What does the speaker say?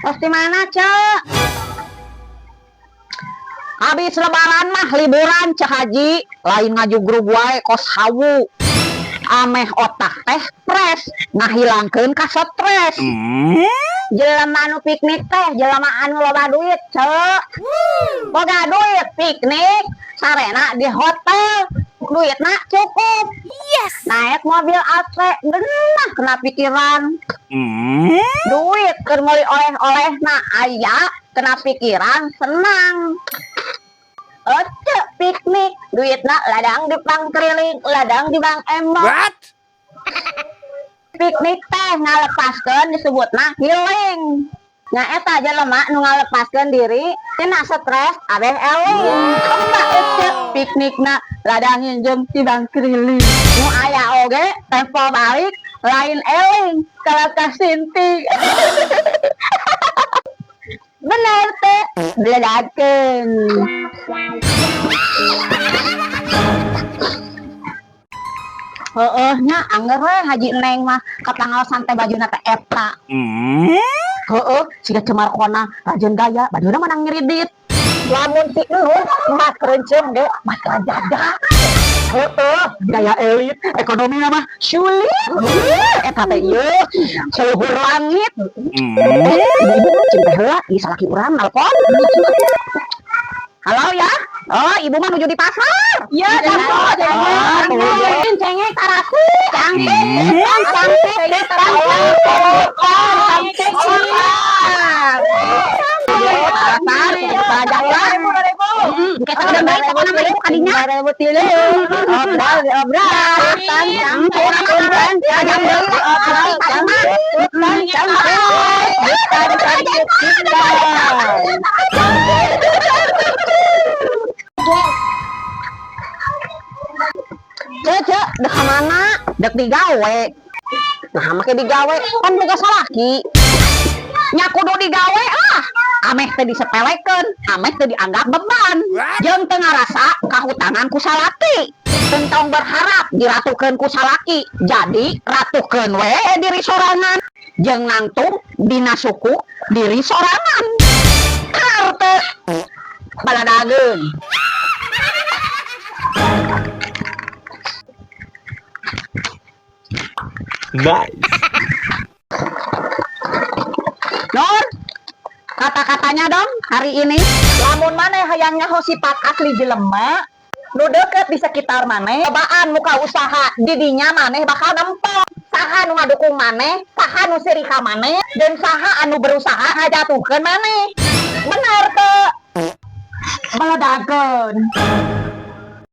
Terus di mana, Cek? Habis Lebaran mah liburan, Cek Haji, lain ngajugrug wae kos hawu. Ameh otak teh fresh, ngahilangkeun ka stres. Jelema nu piknik teh jelema anu loba duit, Cek. Boga duit piknik, sarena di hotel, duitna cukup. Yes. Naik mobil AC, genah kena pikiran. Duit keur meuli oleh-oleh na aya, kena pikiran senang. Oce piknik, duitna ladang di pangkriling, ladang di Bang Emok. What? Piknik teh ngalepaskeun disebutna healing. Nya eta jelema nu ngalepaskeun diri tina stres abeh eling. Coba ece piknikna ladang nginjem ti Bang Kriling. Nu aya oge tempo balik lain eling kalau kasinting. Bener teh, beledakeun. Heeh nya angger we Haji Neng mah kapangaosan teh bajuna teh eta. Heeh, siga cemar kona rajin gaya, bajuna menang ngiridit. Lamun si Nur mah kerencem ge mah jaga. Heeh, gaya elit, ekonomi mah sulit. Eta teh ieu seluhur langit. Ibu-ibu cinta heula, ieu salaki urang nelpon. Halo ya. Oh, ibu mah nuju di pasar. Ya, Oh, cengek, cengek tarasi. Cantik, cantik, cantik, Cek, dek mana? Dek digawe. Nah, make digawe pan boga salaki. Nya kudu digawe lah. Ameh teh disepelekeun, ameh teh dianggap beban. Jeung teu ngarasa kahutangan ku salaki. Entong berharap diratukeun ku salaki. Jadi ratukeun we diri sorangan. Jeung nangtung dina suku diri sorangan. Karte baladageun. Nice. Nur, kata-katanya dong hari ini. Lamun maneh hayang nyaho sifat asli jelema nu deket di sekitar maneh, Cobaan muka usaha didinya maneh bakal nempo. Saha nu ngadukung maneh, saha nu siri ka maneh, dan saha anu berusaha ngajatuhkeun maneh. Bener teu? Beledageun.